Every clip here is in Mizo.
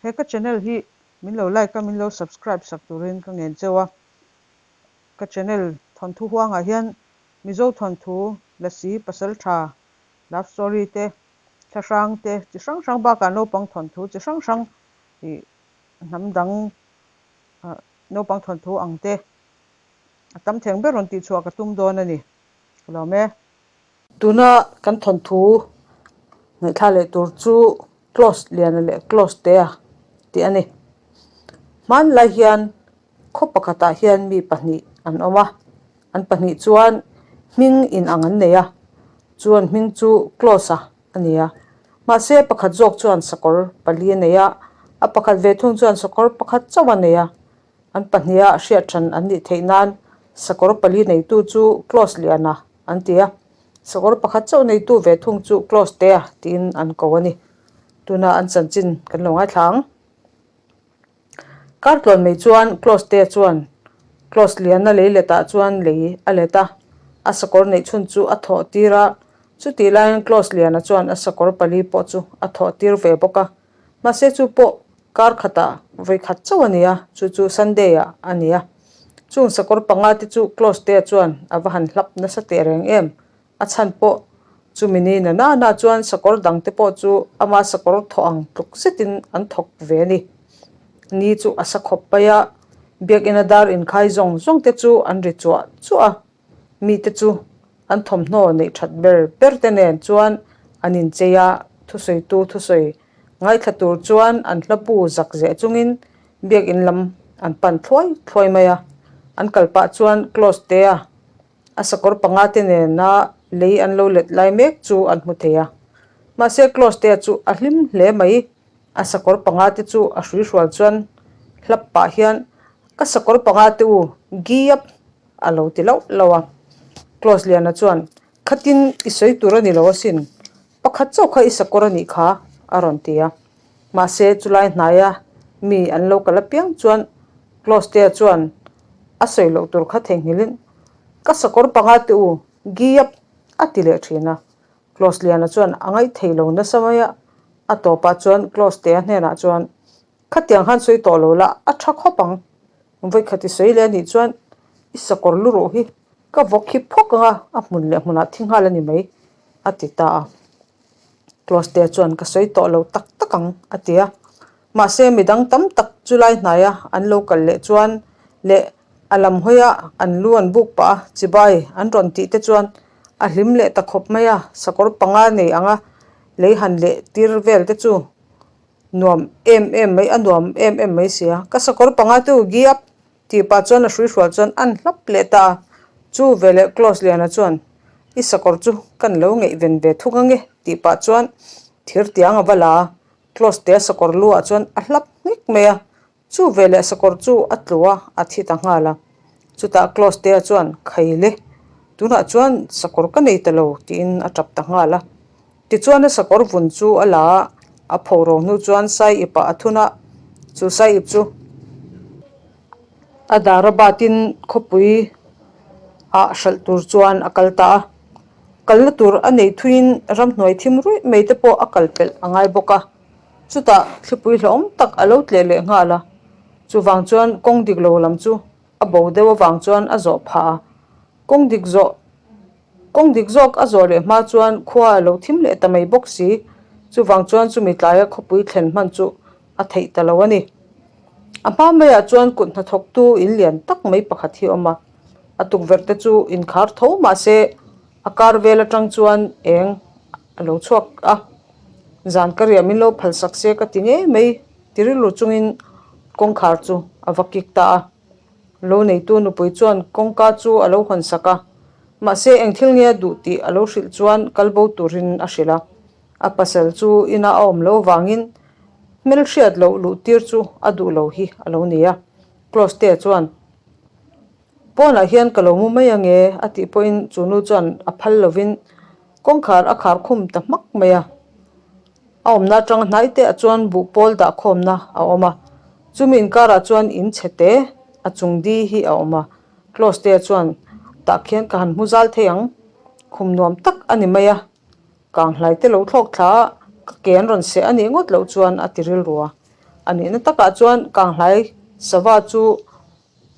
He ka channel hi min lo like a, min lo subscribe sak turin ka ngen cheu a. Ka channel thawnthu huangah hian Mizo thawnthu, Lasi, Pasaltha, Love story te, thlahrang te chi hrang hrang bakah naupang thawnthu chi hrang hrang ih hnam dang naupang thawnthu ang te a tam theng ber rawn tihchhuah ka tum dawn a ni. Ka lawm e. Tuna kan thawnthu ngaihthla leh tur chu Close Liana leh Close Tea tih a ni. Hmanlai hian khaw pakhatah hian mi pahnih an awm a, an pahnih chuan hming inang an nei a, chuan hming chu Close-a a ni a. Mahse pakhat zawk chuan sakawr pali a nei a, a pakhat ve thung chuan sakawr pakhat chauh a nei a. An pahniha hriat hran an nih theih nan sakawr pali neitu chu Close Liana an ti a, sakawr pakhat chauh neitu ve thung chu Close Tea tiin an ko a ni. Tuna an chanchin kan lo ngaithla ang. Kar tlawn mai chuan Close Tea chuan Close Liana lei letah chuan lei a let a, a sakawr neih chhun chu a thawh tir a, chutih laiin Close Liana chuan a sakawr pali pawh chu a thawh tir ve bawk a. Mahse chu pawh kar khatah vawi khat chauh a ni a, chu chu Sunday ah a ni a. Chung sakawr panga te chu Close te chuan a va han hlap nasa teh reng em. A chhan pawh chumi ni na na na chuan sakawr dang te pawh chu ama sakawr thawh ang tluk zetin an thawk ve a ni. Ni chu a sa khawp mai a, biakina dar inkhai zawng zawng te chu an ri chuah chuah a. Mite chu an thawmhnaw neih that ber ber te nen chuan an inchei a, thusawitu thusawi ngaithla tur chuan an hlabu zak zeh chungin biakinn lam an pan thluai thluai mai a. An kal pah chuan Close tea a sakawr panga te nena lei an lo let lai mek chu an hmu thei a. Mahse Close tea chu a hlim hle mai, a sakawr panga te chu a hruihrual chuan hlap pah hian Ka sakawr panga te u, Giap! A lo ti lauh lauh a. Close Liana chuan, Khatin i sawi tur a ni lo asin, pakhat chauh kha i sakawr a nih kha, a rawn ti a. Mahse, chulai hnaia mi an lo kal apiang chuan Close tea chuan a sawi loh tur kha theihnghilhin, Ka sakawr panga te u, Giap! a ti leh thin a. Close Liana chuan a ngaithei lo nasa mai a, a tawpah chuan Close tea hnenah chuan, Khatiang khan sawi tawh lo la, a tha khawp ang. Vawikhat i sawi leh a nih chuan i sakawr lu ruh hi ka vawk hi phawk ang a, a hmun leh hmunah thi nghal a ni mai, a ti ta a. Close-te chuan ka sawi tawh lo tak tak ang, a ti a. Mahse midang tam tak chu lai hnaia an lo kal leh chuan leh a lam hawia an lu an buk pah a, chibai an rawn tih te chuan a hlim leh ta khawp mai a, sakawr panga nei anga lei han leh tir vel te chu Nuam em em mai, a nuam em em mai sia. Ka sakawr panga te u giap tih pah chuan a hruihrual chuan an hlap leh ta a. Chu veleh Close Liana chuan, I sakawr chu kan lo ngaihven ve thung ange tih pah chuan thir tiang a va la a. Close tea sakawr lu ah chuan a hlap nghek mai a. Chu veleh sakawr chu a tlu a, a thi ta nghal a. Chutah Close tea chuan, Khaile, tunah chuan sakawr ka nei ta lo tiin a tap ta nghal a. Tichuan a sakawr vun chu a la a, a pho ro hnu chuan sai ip ah a thun a, chu sai ip chu a dar a batin khawpui ah hralh tur chuan a kal ta a. Kalna tur a nei thuiin ramhnuai thim ruih mai te pawh a kal pelh a ngai bawk a, chutah thlipui hlauhawm tak a lo tleh leh nghal a, chuvang chuan kawng dik lo lam chu a bo deuh avang chuan a zawh phah a, kawng dik zawh Kawng dik zawk a zawh leh hma chuan khua a lo thim leh ta mai bawk si. Chuvang chuan chumi tlaia khawpui thlen hman chu a theih ta lo a ni. A hma maiah chuan kut hnathawktu in lian tak mai pakhat hi a awm a. A tukverh te chu inkhar tho mah se a kar vel atang chuan eng a lo chhuak a. Zan ka riah min lo phalsak se ka ti ngei mai ti rilru chungin kawngkhar chu a va kik ta a. Lo neitu nupui chuan kawngka chu a lo hawn sak a, mahse eng thil nge a duh tih a lo hrilh chuan kal bo turin a hrilh a. A pasal chu ina a awm lo vangin hmelhriat loh luh tir chu a duh lo hi a lo ni a. Close te chuan, Pawnah hian ka lo mu mai ange a tih pawhin chu nu chuan a phal lovin kawngkhar a khar khum ta hmak mai a. A awmna atang hnai te ah chuan buh pawl dah khawmna a awm a, chumi inkarah chuan in chhe te a chung di hi a awm a, close te ah chuan tah khian ka han hmu zal thei ang, khum nuam tak a ni mai a, kang hlai te lo thlawk thla a, ka ke an rawn seh a nih ngawt loh chuan a ti rilru a. A nihna takah chuan kanghlai sava chu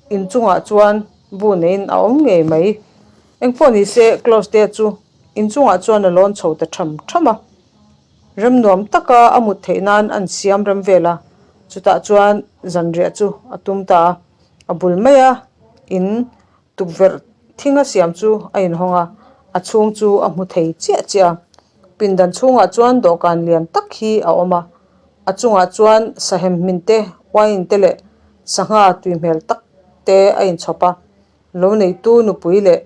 inchungah chuan bu neiin a awm ngei mai. Engpawh ni se Close-te chu inchungah chuan a lawn chho ta tham tham a. Rem nuam taka a mut theih nan an siam rem vel a, chutah chuan zanriah chu a tum ta a. A bul maia in tukverh thinga siam chu a inhawng a, a chhung chu a hmu thei chiah chiah a. Pindan chhungah chuan dawhkan lian tak hi a awm a, a chungah chuan sahem hmin te, wine te leh sangha tui hmel tak te a inchhawp a. Lo neitu nupui leh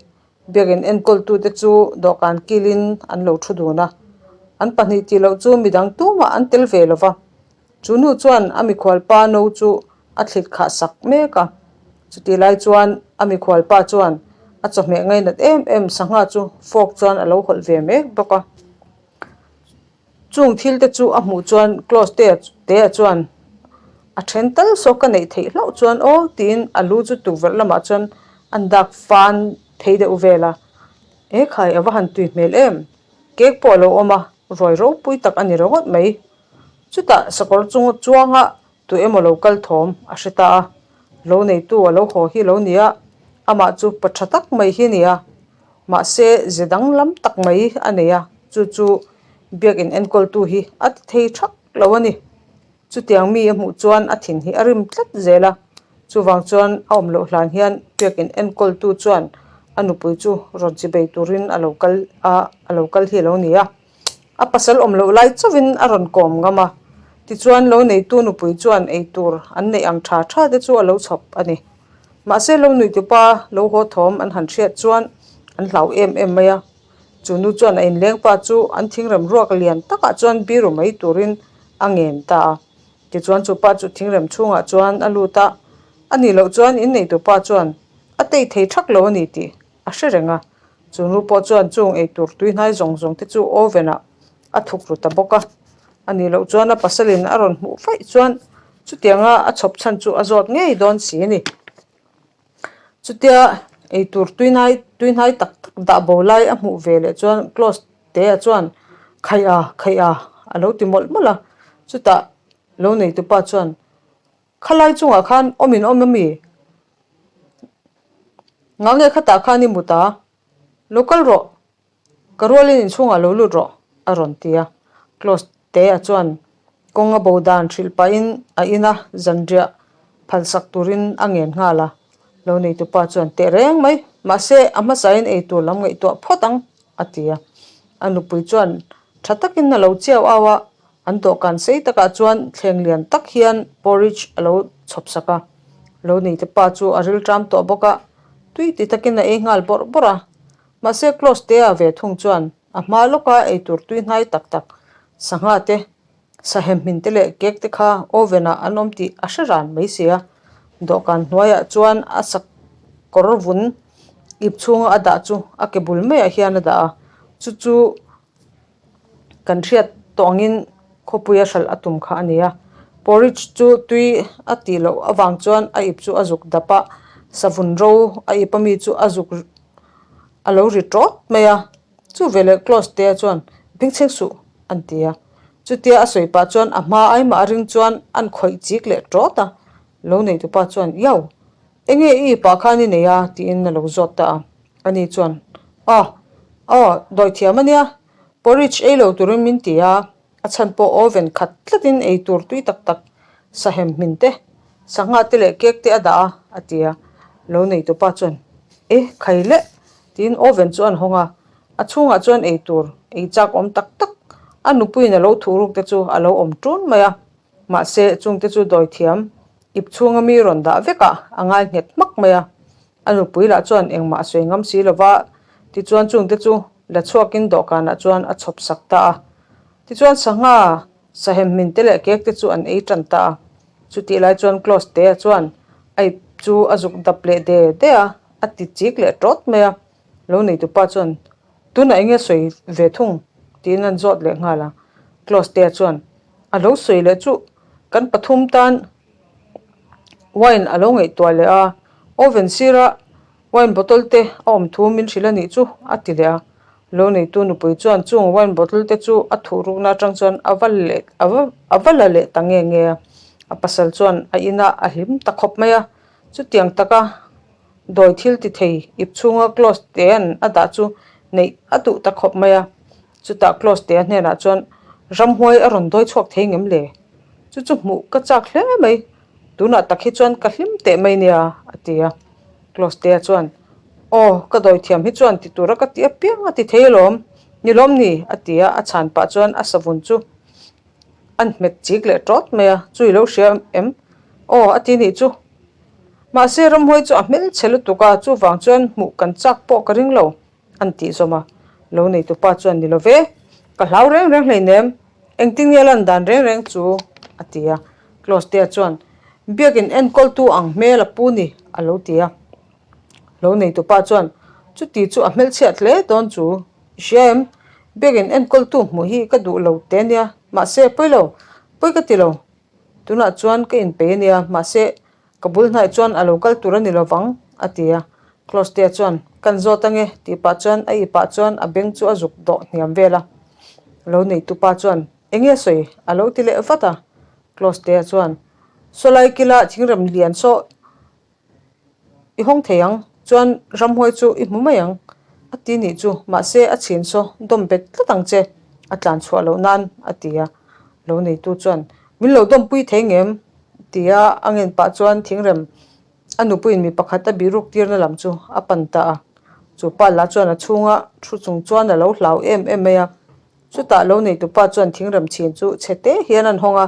Biakin enkawltute chu dawhkan kilin an lo thu dun a, an pahnih tih loh chu midang tumah an tel ve lo va. Chu nu chuan a mikhualpa no chu a thlit khah sak mek a. Chutih lai chuan a mikhualpa chuan a chawhmeh ngainat em em sangha chu fork chuan a lo hawlh ve mek bawk a. Chung thil te chu a hmuh chuan Close te te ah chuan a then tal saw ka neih theih hlauh chuan aw tiin a lu chu tukverh lamah chuan an dak fan phei deuh vel a. E khai a va han tui hmel em! Cake pawh a lo awm a, ruai ropui tak a ni ringawt mai. Chutah sakawr chung chuanga tu emaw lo kal thawm a hre ta a, lo neitu a lo haw hi lo ni a, amah chu pa tha tak mai hi a ni a, mahse ze danglam tak mai a nei a, chu chu biakin enkawltu hi a ti thei thak lo a ni. Chutiang mi a hmuh chuan a thin hi a rim tlat zel a, chuvang chuan a awm loh hlan hian biakin enkawltu chuan a nupui chu rawn chibei turin a lo kal a, a lo kal hi a lo ni a. A pasal awm loh lai chauhin a rawn kawm ngam a, tichuan lo neitu nupui chuan ei tur an neih ang tha tha te chu a lo chhawp a ni. Mahse lo nuihtupa lo haw thawm an han hriat chuan an hlau em em mai a, chu nu chuan a inlengpa chu an thingrem ruak lian takah chuan biru mai turin a ngen ta a. Tichuan chu pa chu thingrem chhungah chuan a lut a, a nih loh chuan inneihtupa chuan a tei thei thak lo a ni tih a hre reng a, chu nu pawh chuan chung eitur tuihnai zawng zawng te chu oven ah a thuk ru ta bawk a, a nih loh chuan a pasalin a rawn hmuh vaih chuan chutianga a chhawp chhan chu a zawt ngei dawn si a ni. Chutia eitur tuihnai tuihnai tak tak dah bo lai a hmuh ve leh chuan close te ah chuan khaih a khaih a a lo ti mawlh mawlh a, chutah lo neitupa chuan Khalai chungah khan awm in awm ami? Ngah nge khatah khan i mut a? Lo kal rawh, ka rualin inchhungah lo lut rawh, a rawn ti a. Close te a chuan kawng a bo dan hrilh pahin a ina zanriah phalsak turin a ngen nghal a. Lo neitupa chuan teh reng mai, mahse a hmasain eitur lam ngaihtuah phawt ang, a ti a. A nupui chuan tha takin a lo chiau au a, An dawhkan sei takah chuan thleng lian tak hian porridge a lo chhawp sak a. Lo neite pa chu a rilṭam tawh bawk a, tui ti takin a ei nghal bawrh bawrh a. Mahse Close te-a ve thung chuan a hma lawka eitur tui hnai tak tak, sangha te, sahem hmin te leh cake te kha oven ah an awm tih a hre ran mai si a. Dawhkan hnuaiah chuan a sakawr vun ip chhunga a dah chu a ke bul maiah hian a dah a, chu chu Kan hriat tawh angin khawpui a hralh a tum kha a ni a, porridge chu tui a tih loh avang chuan a ip chu a zuk dap a, savun ro a ip ami chu a zuk a lo ri tawt mai a, chu veleh close te chuan bengchheng suh an ti a, chutia a sawi pah chuan a hma aimah a ring chuan an khawih chik leh tawt a, lo neitupa chuan iau enge i ipah khan i nei a tiin a lo zawt ta a. Ani chuan, Aw, aw, dawithiam a nia, porridge ei lo turin min ti a, a chhan pawh oven khat tlatin ei tur tui tak tak sahem hmin te, sangha te leh cake te a dah a, a ti a. Lo neitupa chuan, E, khai leh, tiin oven chu an hawng a, a chhungah chuan ei tur ei chak awm tak tak, a nupuiin a lo thuh ruk te chu a lo awm ṭun mai a. Mahse, chungte chu dawithiam ip chhunga mi rawn dah vekah a ngai nghet hmak mai a. A nupui lah chuan engmah a sawi ngam si lova, tichuan chungte chu la chhuakin dawhkanah chuan a chhawp sak ta a. Tichuan sangha, sahem hmin te leh cake te chu an ei tan ta a. Chutih lai chuan Close te-a chuan a ip chu a zuk dap leh de de a, a ti chik leh tawt mai a. Lo neitupa chuan, Tunah enge sawi ve thung? tiin an zawt leh nghal a. Close te-a chuan, A lo sawi leh chu kan pathum tan Wine a lo ngaihtuah leh a, oven sira wine bottle te a awm thu min hrilh a nih chu a ti leh a. Lo neitu nupui chuan chung wine bottle te chu a thuh rukna atang chuan a va leh a va la leh ta nge nge a. A pasal chuan a inah a hlim ta khawp mai a, chutiang taka dawi thil ti thei ip chhunga Close tea'n a dah chu neih a duh ta khawp mai a. Chutah Close tea hnenah chuan ramhuai a rawn dawi chhuak thei ngem le? Chu chu hmuh ka chak hle mai, tunah tak hi chuan ka hlim teh mai nia, a ti a. Close tea chuan, Aw, ka dawi thiam hi chuan ti tura ka ti apiang a ti thei alawm, ni lawm ni? a ti a, a chhan pah chuan a savun chu an hmet chik leh tawt mai a, chu i lo hria em? Aw, a ti nih chu. Mahse, ramhuai chu a hmelchhe lutuk a, chuvang chuan hmuh kan chak pawh ka ring lo. An tih zawm a, lo neitupa chuan ni lo ve, ka hlau reng reng hleinem, engtin nge lan dan reng reng chu? a ti a. Clostea chuan, Biakin enkawltu ang hmel a pu ni, a lo ti a. Lo neitupa chuan, Chuti chu a hmelchhiat hle dawn chu, i hria em? Biakin enkawltu hmuh hi ka duh lo te nia, mahse pawi lo, pawi ka ti lo. Tunah chuan ka inpeih a nia, mahse Ka bul hnaih chuan a lo kal tur a ni lo vang, a ti a. Clostea chuan, Kan zawt ange, tih pah chuan a ipah chuan a beng chu a zuk dawh hniam vel a. Lo neitupa chuan, Eng nge sawi? a lo ti leh vat a. Clostea chuan, Sawlai kila thingrem lian saw i hawng thei ang, chuan ramhuai chu i hmu mai ang, a ti nih chu, mahse a chhin saw dawm bet tlat ang che, a tlan chhuah loh nan, a ti a. Lo neitu chuan, Min lo dawmpui thei ngem? Tia a ngen pah chuan thingrem a nupuiin mi pakhat a bihruk tirna lam chu a pan ta a. Chu pa lah chuan a chhunga thu chung chuan a lo hlau em em mai a. Chutah lo neitupa chuan thingrem chhin chu chhe te hian an hawng a,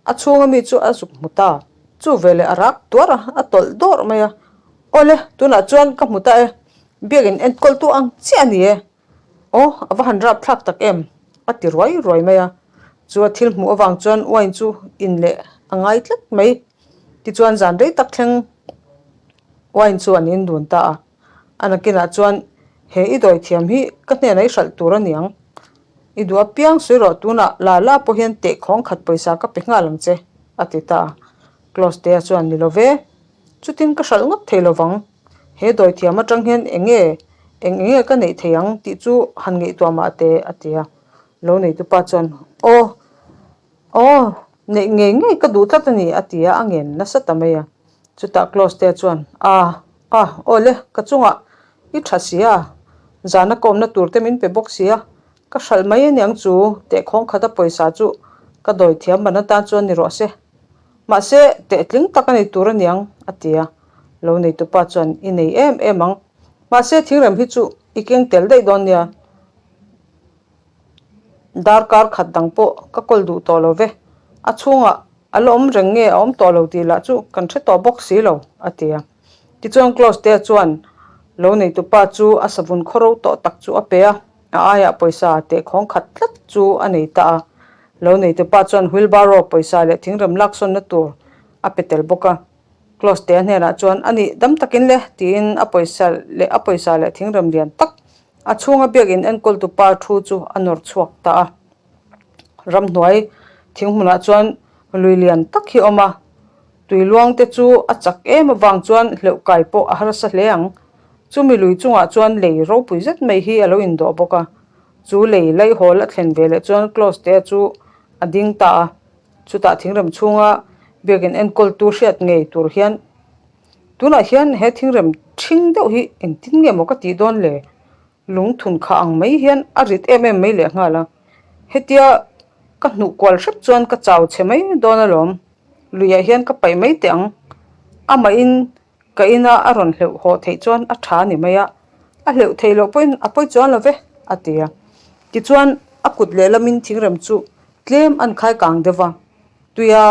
a chhunga mi chu a zuk hmu ta. Chu veleh a rak tuar a, a tawlh dawrh mai a. Awle, tunah chuan ka hmu ta e, biakin enkawltu ang chiah a ni e. Aw, a va han rap thlak tak em? a ti ruai ruai mai a. Chu a thil hmuh avang chuan wine chu in leh a ngai tlat mai. Tichuan zan rei tak thleng wine chu an in dun ta a. A nakinah chuan he i dawi thiam hi ka hnenah i hralh tur a niang. I duh apiang sawi rawh tunah la la pawh hian tehkhawng khat pawisa ka pe nghal ang che, a ti ta a. Close-tea chuan ni lo ve, chutin ka hralh ngawt thei lovang. He dawithiam atang hian eng nge, eng eng nge ka neih thei ang tih chu han ngaihtuah mah teh, a ti a. Lo neitupa chuan, Aw, aw, neih ngei ngei ka duh tlat a ni, a ti a, a ngen nasa ta mai a. Chutah Close-te chuan, A, a, aw le, ka chungah i tha si a, zana ka awmna tur te min pe bawk si a, ka hralh mai a niang chu, tehkhawng khata pawisa chu ka dawithiam ban atan chuan ni rawh se. Mahse, tehtling tak a ni tur a niang, a ti a. Lo neitupa chuan, I nei em em ang. Mahse, thingrem hi chu i keng tel daih dawn nia. Darkar khat dang pawh ka kawl duh tawh lo ve. A chhungah a la awm reng nge a awm tawh lo tih lah chu kan hre tawh bawk si lo, a ti a. Tichuan Close-te chuan lo neitupa chu a savun khawro tawh tak chu a pe a, a aiah pawisa tehkhawng khat tlat chu a nei ta a. Lo neitupa chuan wheelbarrow pawisa leh thingrem laksawnna tur a pe tel bawk a. Close-te hnenah chuan, A nih, dam takin le, tiin a pawisa leh a pawisa leh thingrem lian tak a chhunga biakin enkawltupa thu chu a nawr chhuak ta a. Ramhnuai thing hmunah chuan lui lian tak hi a awm a, tui luang te chu a chak em avang chuan hleuh kai pawh a harsa hle ang. Chumi lui chungah chuan lei ropui zet mai hi a lo indawh bawk a, chu lei laihawl a thlen ve leh chuan Close te chu a ding ta a, chutah thingrem chhunga biakin enkawltu hriat ngei tur hian tunah hian he thingrem ṭhing deuh hi engtin nge maw ka tih dawn le? Lungthun kha ang mai hian a rit em em mai lehnghal a, hetia ka hnuh kual hrep chuan ka chau chhe mai dawn alawm, luiah hian ka paih mai teh ang, amahin ka ina a rawn hleuh haw theih chuan a tha a ni mai a, a hleuh theih loh pawhin a pawi chuan lo ve, a ti a. Tichuan a kut lehlamin thingrem chu tlem an khai kang deuh va, tuia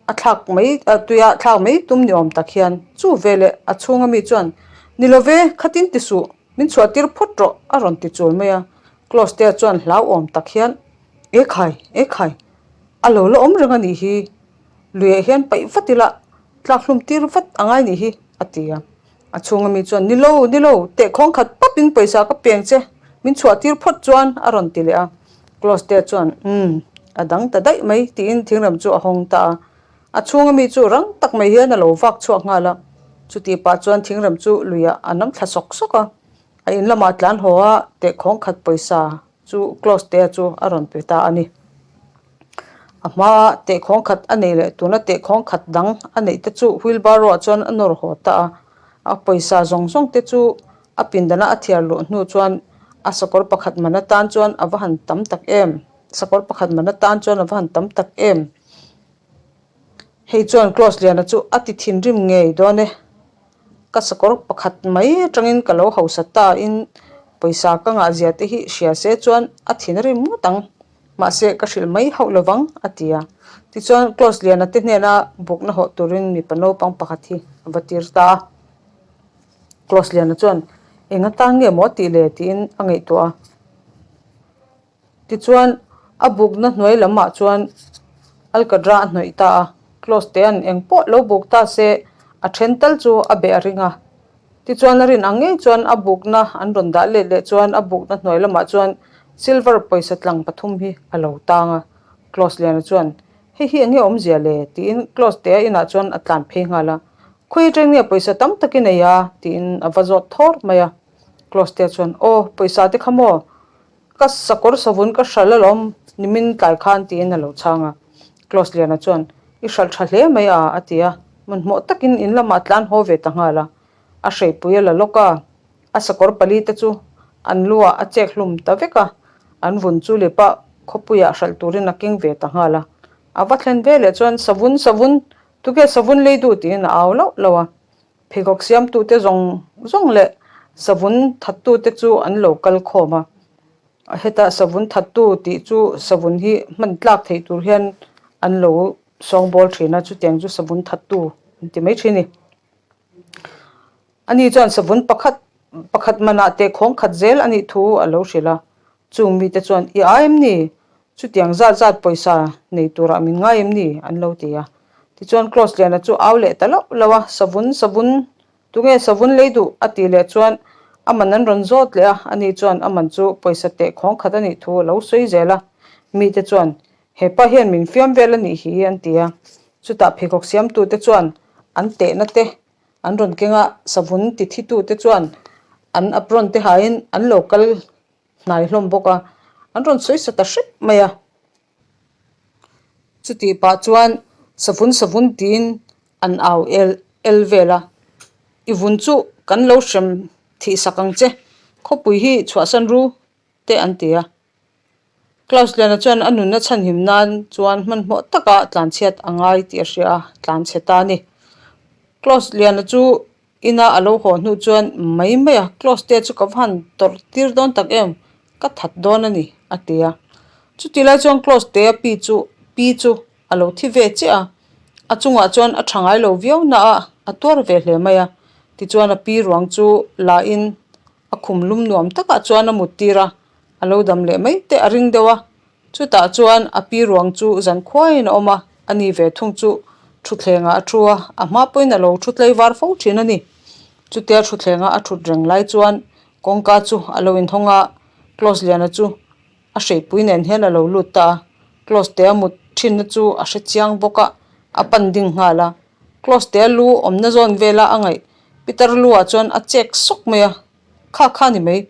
A thlak mai tuia thlak mai tum ni awm tak hian chu veleh a chhunga mi chuan, Ni lo ve, khatin ti suh, min chhuah tir phawt rawh, a rawn ti chul mai a. Close-tea chuan hlauhawm tak hian, E khai, e khai, a lo la awm reng a nih hi, luiah hian paih vat ila, tlak hlum tir vat a ngai nih hi, a ti a. A chhunga mi chuan, Ni lo, ni lo, tehkhawng khat pap in pawisa ka peng che, min chhuah tir phawt chuan, a rawn ti leh a. Close-te chuan, Umm, a dang ta daih mai, tiin thingrem chu a hawng ta a. A chhunga mi chu rang tak mai hian a lo vak chhuak nghal a. Chutih pah chuan thingrem chu luiah a nam thla sawk sawk a. A in lamah tlan haw a, tehkhawng khat pawisa chu Close-te chu a rawn pe ta a ni. A hmaa tehkhawng khat a neih leh tuna tehkhawng khat dang a neih te chu wheelbarrow ah chuan a nawr haw ta a. A pawisa zawng zawng te chu a pindana a thiar luh hnu chuan a sakawr pakhat man atan chuan a va han tam tak em! Sakawr pakhat man atan chuan a va han tam tak em! Hei chuan Claus Liana chu a ti thinrim ngei dawn e. Ka sakawr pakhat mai atangin ka lo hausa ta in pawisa ka ngah zia te hi hria se chuan a thin a rim ngawt ang. Mahse ka hrilh mai hauh lovang a ti a. Tichuan Claus Liana te hnena bukna hawh turin mipa naupang pakhat hi a va tir ta a. Claus Liana chuan eng atan nge maw tih le tiin a ngaihtuah a. Tichuan, a bukna hnuai lamah chuan Alkadra a hnawih ta a, Close tean eng pawh lo buk ta se a then tal chu a beh a ring a. Tichuan, a rin ang ngei chuan a bukna an rawn dah let leh chuan a bukna hnuai lamah chuan silver pawisa tlang pathum hi a lo tang a. Close liana chuan, Hei hi enge awmzia le? tiin Close tea inah chuan a tlan phei nghal a. Khawi atang nge pawisa tam tak i nei a? tiin a va zawt thawr mai a. Close tea chuan, Aw, pawisa te kha maw? Ka sakawr savun ka hralh alawm, nimin tlai khan tiin a lo chhang a. Claus Liana chuan, I hralh tha hle mai a, a ti a. Hmanhmawh takin in lamah tlan haw ve ta nghal a. A hreipui a la lawk a, a sakawr pali te chu an lu ah a chek hlum ta vek a. An vun chu lipa khawpuiah hralh turin a keng ve ta nghal a. A va thlen ve leh chuan, Savun, savun, tuge savun lei duh tiin a au lauh lauh a. Pheikhawk siamtute zawng zawng leh savun thattute chu an lo kal khawm a. Heta savun thattu tih chu savun hi hman tlak theih tur hian an lo sawngbawl thin a, chutiang chu savun thattu an ti mai thin a ni. Ani chuan savun pakhat pakhat manah teh khawng khat zel a nih thu a lo hrilh a. Chung mite chuan, I ai em ni? Chutiang zat zat pawisa nei turah min ngai em ni? an lo ti a. Tichuan Claus Liana chu au leh ta loh loh a, Savun, savun, tunge savun lei duh? a tih leh chuan a man an rawn zawt leh a, ani chuan a man chu pawisa teh khawng khat a nih thu a lo sawi zel a. Mite chuan, He pa hian min fiam vel a nih hi, an ti a. Chutah pheikhawk siamtute chuan an tehna te an rawn keng a, savun tithitute chuan an apron te hain an lo kal hnai hlawm bawk a, an rawn sawi sa ta hrep mai a. Chutih pah chuan savun savun tiin an au el el vel a, I vun chu kan lo hrem thih sak ang che, khawpui hi chhuahsan ru te an ti a. Klaus Liana chuan a nunna chhanhim nan chuan hmanhmawh taka tlanchhiat a ngai tih a hria a, tlanchhe ta a ni. Klaus Liana chu Ina a lo haw hnu chuan mai mai a, Close te chu ka va han tawrh tir dawn tak em, ka that dawn a ni, a ti a. Chuti lai chuan Close te a pi chu pi chu a lo thi ve chiah a, a chungah chuan a tha ngai lo viau na a, a tuar ve hle mai a. Tichuan a pi ruang chu la in a khum lum nuam takah chuan a mut tir a, a lo dam leh mai te a ring deuh a. Chutah chuan a pi ruang chu zan khuaiin a awm a, a ni ve thung chu thutthlengah a thu a, a hma pawhin a lo thu tlei var fo thin a ni. Chutia thutthlengah a thut reng lai chuan kawngka chu a lo inhawng a, Close Liana chu a hreipui nen hian a lo lut ta a, Close te a mut thinna chu a hre chiang bawk a, a pan ding nghal a. Close te a lu awmna zawn vela a ngaih Peter lu ah chuan a chek sawk mai a, Kha kha ni mai,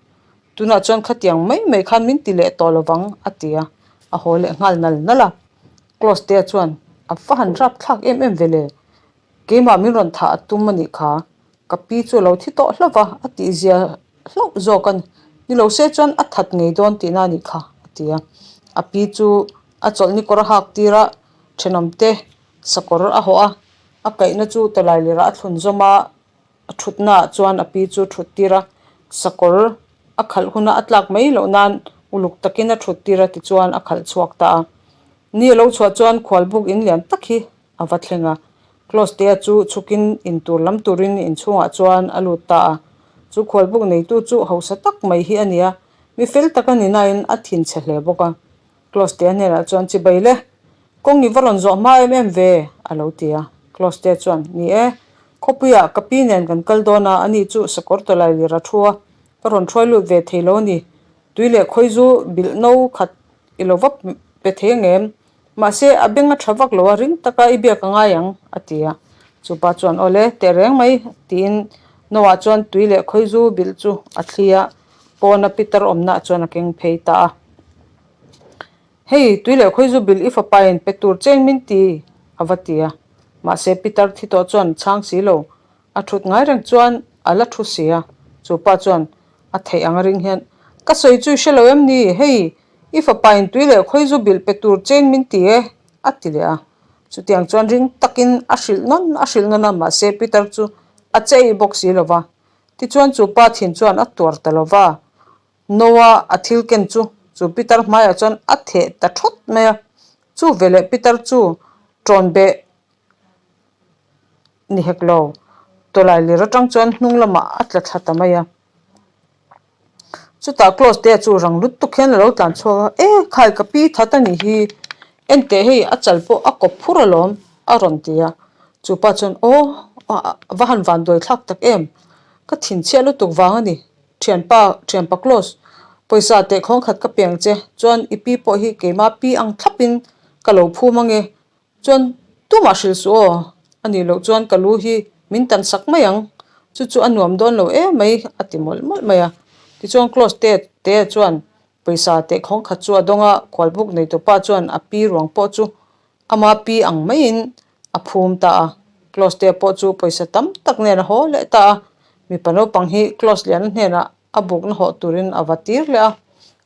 Tunah chuan khatiang mai mai khan min ti leh tawh lovang a ti a, a haw leh nghal nal nal a. Close-tea chuan a va han rap thlak em em ve le, keimah min rawn thah a tum a nih kha, ka pi chu a lo thi tawh hlauh va a tih zia hlauh zawk a ni, ni lo se chuan a that ngei dawn tihna a nih kha a ti a. A pi chu a chawlhni kawr a hak tir a, thenawmte sakawr a hawh a, a kaihna chu tawlai lirah a thlun zawm a, A thutnaah chuan a pi chu thut tir a, sakawr a khalh huna a tlak mai loh nan uluk takin a thut tir a tichuan a khalh chhuak ta a. Ni a lo chhuah chuan khualbuk in lian tak hi a va thleng a, Close-tea chu chhukin in tur lam turin inchhungah chuan a lut ta a. Chu khualbuk neitu chu hausa tak mai hi a ni a, mi fel tak a ni nain a thinchhe hle bawk a. Close-tea hnenah chuan chibai le, Kawng i va rawn zawh hma em em ve? a lo ti a. Close-tea chuan, Ni e, khawpuiah ka pi nen kan kal dawn a, ani chu sakawr tawlai lir a thu a, ka rawn hruai lut ve thei lo a ni. Tui leh khawizu bilh no khat i lo va pe thei ang em? Mahse, a beng a tha vak lo a, ring taka i biak a ngai ang, a ti a. Chupa chuan, Awle, teh reng mai, tiin Noah chuan tui leh khawizu bilh chu a thli a, pawna pitar awmnaah chuan a keng phei ta a. Hei, tui leh khawi zu bilh i fapain pe tur chein min ti, a va ti a. Mahse, Pitar thi tawh chuan chhang si lo. A thut ngai reng chuan a la thu si a. Chu pa chuan a theih ang a ring hian, Ka sawi chu i hre lo em ni? Hei, i fapain tui leh khawi zu bilh pe tur chein min ti e, a ti leh a. Chutiang chuan ring takin a hrilh nawn a hrilh nawn a, mahse Peter chu a che bawk si lo va. Tichuan chu pa thin chuan a tuar ta lo va, Noah a thil ken chu chu Peter hmaiah chuan a theh ta thawt mai a. Chu veleh Peter chu ṭawn beh ni hek lo, tawlai lir aṭang chuan hnung lamah a tla thla ta mai a. Chutah Close te chu rang lut tuk hian a lo tlan chhuak a, E khai ka pi that a nih hi, enteh hei a chal pawh a kawp phur alawm a rawn ti a. Chu pa chuan Aw va han van duai thlak tak em, ka thinchhiah lutuk vang a ni, thianpa thianpa Close pawisa teh khawng khat ka piang che, chuan i pi pawh hi keimah pi ang thlapin ka lo phum ange Chuan tumah hrilh suh aw, a nih loh chuan ka lu hi min tan sak mai ang, chu chu a nuam dawn lo em mai a ti mawlh mawlh mai a. Tichuan Close te te chuan pawisa teh khawng khat chu a dawng a, khualbuk neitupa chuan a pi ruang pawh chu ama pi ang maiin a phum ta a. Close te pawh chu pawisa tam tak nen a haw leh ta a, mipa naupang hi Close liana hnenah a bukna hawh turin a va tir leh a.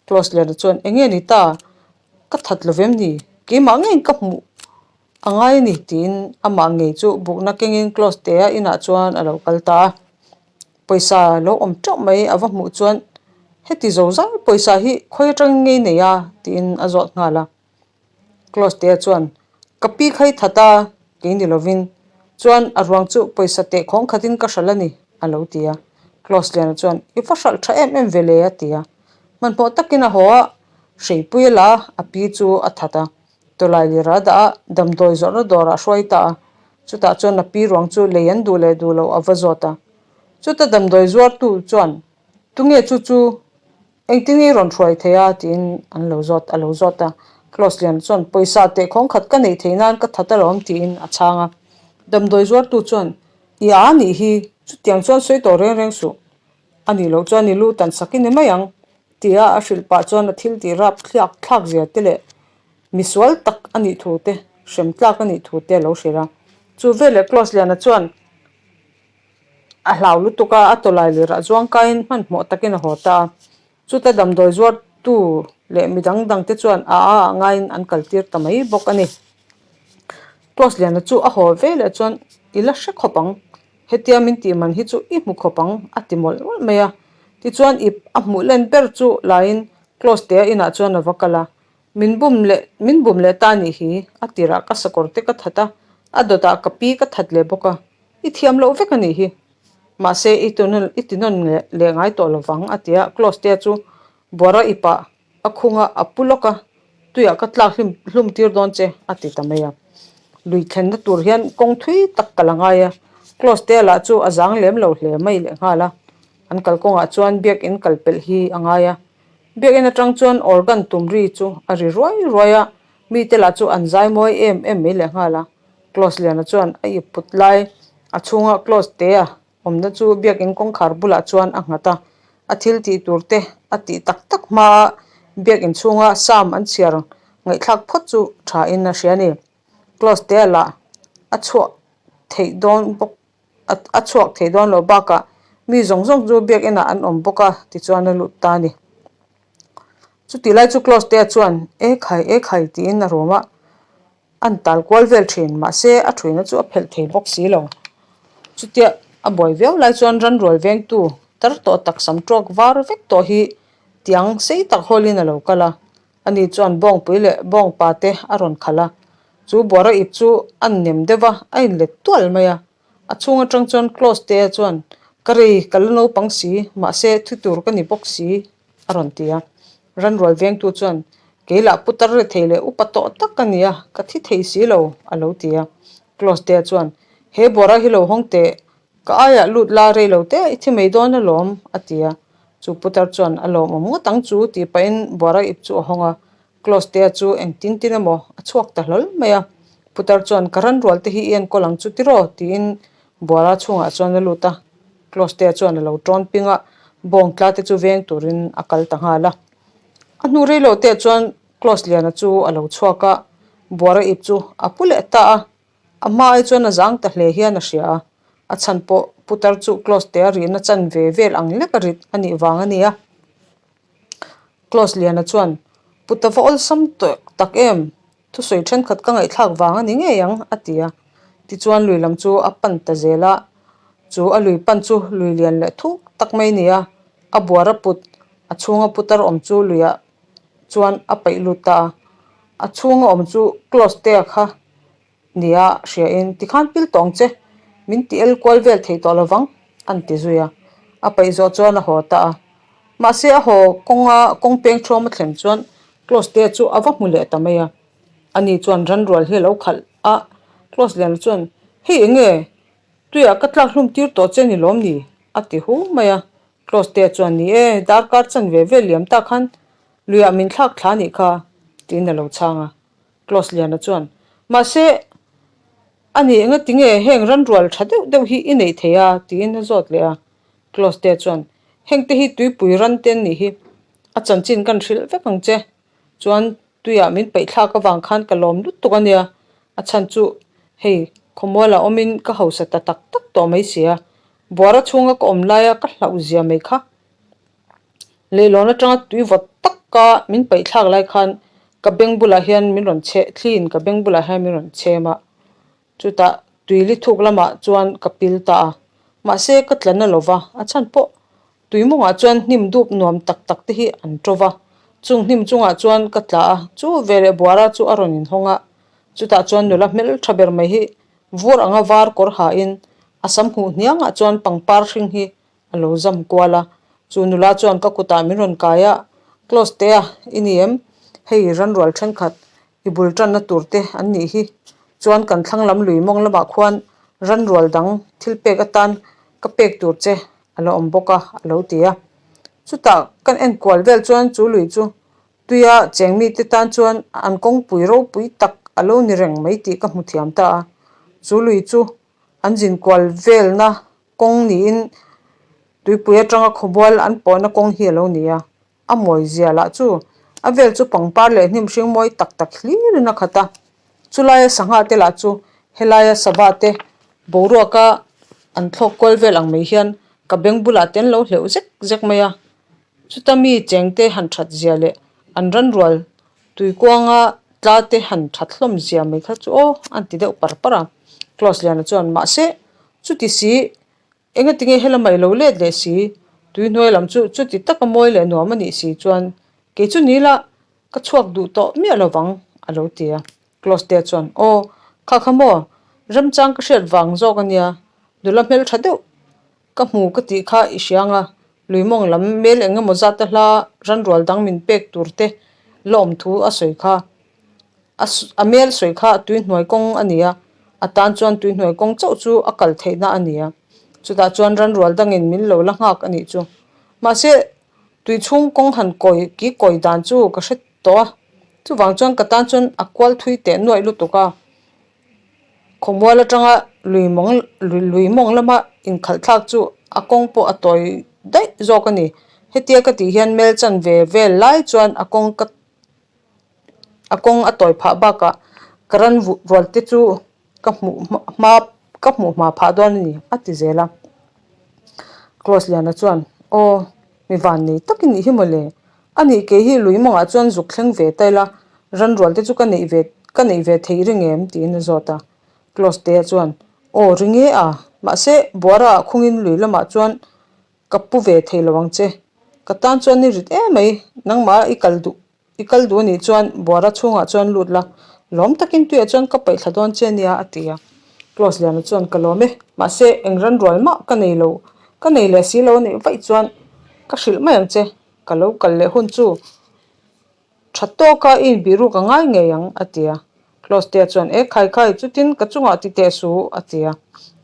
Close liana chuan enge ni ta? Ka that lo vem ni, keimah ngeiin ka hmuh a ngai a ni tiin amah ngei chu bukna kengin close te a inah chuan a lo kal ta a. Pawisa lo awm teuh mai a va hmuh chuan heti zo zai pawisa hi khawi atangin ngei nei a tiin a zawt nghal a. Close te chuan ka pi kha i that a kei ni lovin chuan a ruang chu pawisa teh khawng khatin ka hralh a ni a lo ti a. Close liana chuan i va hralh tha em em ve le a ti a. Hmanhmawh takin a haw a. Hreipui a la a, a pi chu a that a. Tawlai lir a dah a, damdawi zawrhna dawrah a hruai ta a. Chutah chuan a pi ruang chu lei an duh leh duh loh a va zawt a. Chuta damdawi zuartu chuan, Tunge chu chu? Engtin nge i rawn hruai thei a? tiin an lo zawt a lo zawt a. Close lian chuan, Pawisa teh khawng khat ka neih theih nan ka that alawm tiin a chhang a. Damdawi zuartu chuan, I a nih hi, chutiang chuan sawi tawh reng reng suh. A nih loh chuan i lu tan sak i ni mai ang. Tia a hrilh pah chuan a thil tih rap thliak thlak zia te leh misual tak a nih thu te, hrem tlak a nih thu te a lo hrilh a. Chu veleh Close Liana chuan a hlau lutuk a, a tawlai lirah zuang kaiin hmanhmawh takin a haw ta a. Chuta damdawi zuartu leh midang dangte chuan a a ah ngaiin an kaltir ta mai bawk a ni. Close Liana chu a haw veleh chuan i la hre khawp ang. Hetia min tih man hi chu i hmu khawp ang a ti mawlh mawlh mai a. Tichuan ip a hmuh len ber chu laiin Close tea inah chuan a va kal a. Min bum leh min bum leh ta nih hi a tirah ka sakawr te ka that a, a dawtah ka pi ka that leh bawk a. I thiam loh vek a nih hi. Mahse i i ti nawn leh ngai tawh lovang a ti a. Close tea chu buara ipah A khunga a pu lawk a, tuiah ka tlak hlim hlum tir dawn che a ti ta mai a. Lui thlenna tur hian kawng thui tak kal a ngai a, Close te lah chu a zang lem lo hle mai leh nghal a. An kalkawngah chuan biakin kal pelh hi a ngai a. Biakin atang chuan organ tum ri chu a ri ruai ruai a, mite lah chu an zai mawi em em mai leh nghal a. Close liana chuan a ip put lai a chhunga Close te a Awmna chu biakin kawngkhar bulah chuan a nghat a, a thil tih tur te a tih tak tak hmaa biakin chhunga Sam an chhiar ngaihthlak phawt chu tha in a hria a ni. Close te lah a chhuak theih dawn bawk a chhuak thei dawn lo bakah mi zawng zawng chu biakinah an awm bawk a tichuan a lut ta a ni. Chutih lai chu Close te chuan E khai e khai tiin a rum a. An tal kual vel thin, mahse a thuina chu a phelh thei bawk si lo. Chutia a buai viau lai chuan ranrual vengtu tar tawh tak sam tawk var vek tawh hi tiang sei tak hawlin a lo kal a. Ani chuan bawngpui leh bawngpa te a rawn khalh a. Chu buara ip chu a nem deuh va, a inlet tual mai a. A chhung atang chuan Close te chuan, Ka rei, ka la naupang si, mahse thi tur ka ni bawk si, a rawn ti a. Ranrual vengtu chuan, Kei lah putar re thei leh upa tawh tak ka ni a, ka thi thei si lo, a lo ti a. Close te chuan, He buara hi lo hawng teh, ka aiah lut la rei lo te i thi mai dawn alawm, a ti a. Chu putar chuan, A lawmawm ngawt ang chu, tih pahin buara ip chu a hawng a. Close te chu engtin tin emaw a chhuak ta hlawl mai a. Putar chuan, Ka ranrual te hi i enkawl ang chu tiraw? tiin buara chhungah chuan a lut a. Close te chuan a lo tawn ping a, bawng tla te chu veng turin a kal ta nghal a. A hnu rei lo te chuan. Close Liana chu a lo chhuak a, buara ip chu a pu leh ta a. A hma ai chuan a zang ta hle hian a hria a, a chhan pawh putar chu Close te a rihna chan ve vel ang lek a rit a nih vang a ni a. Close Liana chuan, Puta va awlsam tawh tak em? Thusawi thenkhat ka ngaihthlak vang a ni ngei ang, a ti a. Tichuan lui lam chu a pan ta zel a, chu a lui pan chu lui lian leh thuk tak mai a ni a, a buar a put, a chhunga putar awm chu luiah chuan a paih lut ta a, a chhunga awm chu Close te a kha nia hria in tikhan pil tawh ang che, min ti el kual vel thei tawh lovang an ti zui a, a paih zawh chuan a haw ta a. Mahse a haw kawnga kawng peng thuam a thlen chuan Close te chu a va hmu leh ta mai a, ani chuan ranrual hi a lo khalh a, Close lian chuan hei eng nge tuiah ka tlak hlum tir tawh che ni lawm ni a ti hu mai a, Close te chuan ni e darkar chanve vel liam tak khan luiah min thlak thla nih kha tiin a lo chhang a. Close Liana chuan, Mahse, a ni enga tinge heng ranrual tha deuh deuh hi i neih thei a? tiin a zawt leh a. Close te chuan, Heng te hi tuipui ran te an nih hi, a chanchin kan hrilh vek ang che. Chuan tuiah min paih thlak avang khan ka lawm lutuk a nia, a chhan chu hei khawmualah awmin ka hausa ta tak tak tawh mai si a, buara chhunga ka awm laia ka hlauh zia mai kha. Leihlawn atanga tui vawt taka min paih thlak lai khan ka beng bulah hian min rawn cheh thliin ka beng bulah hian min rawn chhem a, chutah tui li thuk lamah chuan ka pil ta a, mahse ka tla na lova, a chhan pawh tui mawngah chuan hnim dup nuam tak tak te hi an to va, chung hnim chungah chuan ka tla a, chu veleh buara chu a rawn inhawng a, chutah chuan nula hmeltha ber mai hi vur anga var kawr hain a sam huh hniangah chuan pangpar hring hi A lo zam kual a, chu nula chuan ka kutah min rawn kai a, Close te a, i ni em? Hei ranrual thenkhat i bul tanna tur te an nih hi. Chuan kan thlang lam lui mawng lamah khuan ranrual dang thil pek atan ka pek tur che a la awm bawk a, a lo ti a. Chutah kan en kual vel chuan chu lui chu tuia cheng mite tan chuan an kawngpui ropui tak a lo ni reng mai tih ka hmu thiam ta a. Chu lui chu an zin kual velna Kawng niin tuipui atanga khawbual an pawhna kawng hi a lo ni a, a mawi zia lah chu a vel chu pangpar leh hnim hring mawi tak tak hlirin a khat a, chulaia sangha te lah chu helaia sava te boruaka an thlawk kual vel ang mai hian ka beng bulah te an lo hleuh zek zek mai a, chuta mi cheng te han that zia leh an ranrual tuikuanga tla te han that hlawm zia mai kha chu aw an ti deuh par par a, Close Liana chuan mahse Chuti si, engatinge helamah i lo let leh si? Tui hnuai lam chu chuti taka mawi leh nuam a nih si chuan kei chu ni la, ka chhuak duh tawh miah lo vang, a lo ti a. Close-te chuan, Aw, kha kha maw, remchang ka hriat vang zawk a nia, nula hmeltha deuh ka hmu ka tih kha i hria ang a, lui mawng lam mel eng emaw zat a hla ranrual dang min pek tur te la awm thu a sawi kha. A mel sawi kha tui hnuai kawng a ni a, a tan chuan tui hnuai kawng chauh chu a kal theihna a ni a, chutah chuan ranrual dangin min lo la nghak a nih chu. Mahse, tui chhung kawng han kawi ki kawi dan chu ka hre tawh a, chuvang chuan ka tan chuan a kual thui teh nuaih lutuk a. Khawmual atanga lui mawng lui mawng lama inkhalh thlak chu a kawng pawh a tawi daih zawk a ni. Hetia ka tih hian mel chanve vel lai chuan a kawng ka A kawng a tawi phah bakah ka ran rual te chu ka hmuh hma ka hmuh hma phah dawn a ni a ti zel a. Close Liana chuan aw mi van nei tak i nih hi mawle a nih kei hi lui mawngah chuan zuk thleng ve ta ila ran rual te chu ka neih ve ka neih ve theih ring em tiin a zawt a. Close te chuan aw ring e a mahse buara ah khungin lui lamah chuan Ka pu ve thei lo ang che. Ka tan chuan i rit emai, nangmah i kal duh i kal duh anih chuan buara chhungah chuan lut la, lawm takin tuiah chuan ka paih thla dawn che ania a ti a. Close Liana chuan ka lawm e, mahse eng ran rual mah ka nei lo, ka nei leh si lo anih vaih chuan ka hrilh mai ang che, ka lo kal leh hun chu. Tha tawka i inbihruk a ngai ngei ang, a ti a. Close-tea chuan, E khai khai, chutin ka chungah ti teh su, a ti a.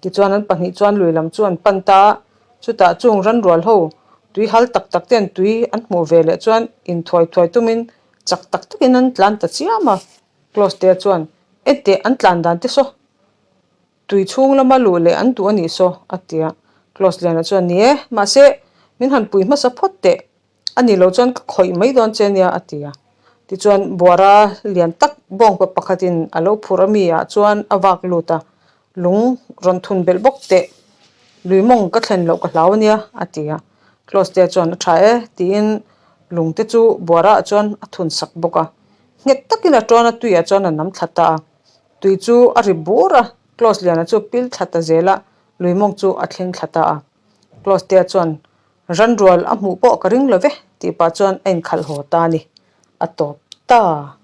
Tichuan an pahnih chuan lui lam chu an pan ta a, chutah chung ranrual ho tui hal tak tak ten tui an hmuh ve leh chuan inthuai thuai tumin chak tak takin an tlan ta chiam a. Close-tea chuan, Enteh, an tlan dan te saw. Tui chhung lama luh leh an duh a nih saw, a ti a. Close Liana chuan, Ni e, mahse, min han pui hmasa phawt teh. A nih loh chuan ka khawih mai dawn che nia, a ti a. Tichuan buara lian tak bawngpa pakhatin a lo phur ami ah chuan a vak lut a, lung rawn thun belh bawk teh, lui mawng ka thlen loh ka hlau ania a ti a. Close te chuan a tha e tiin lung te chu buara ah chuan a thun sak bawk a. Nghet takin a tawn a tuiah chuan a nam thla ta a. Tui chu a ri bur a, Close liana chu pil thla ta zel a, lui mawng chu a thleng thla ta a. Close te chuan Ranrual a hmuh pawh ka ring lo ve tih pah chuan a inkhalh haw ta a ni. A tawp ta.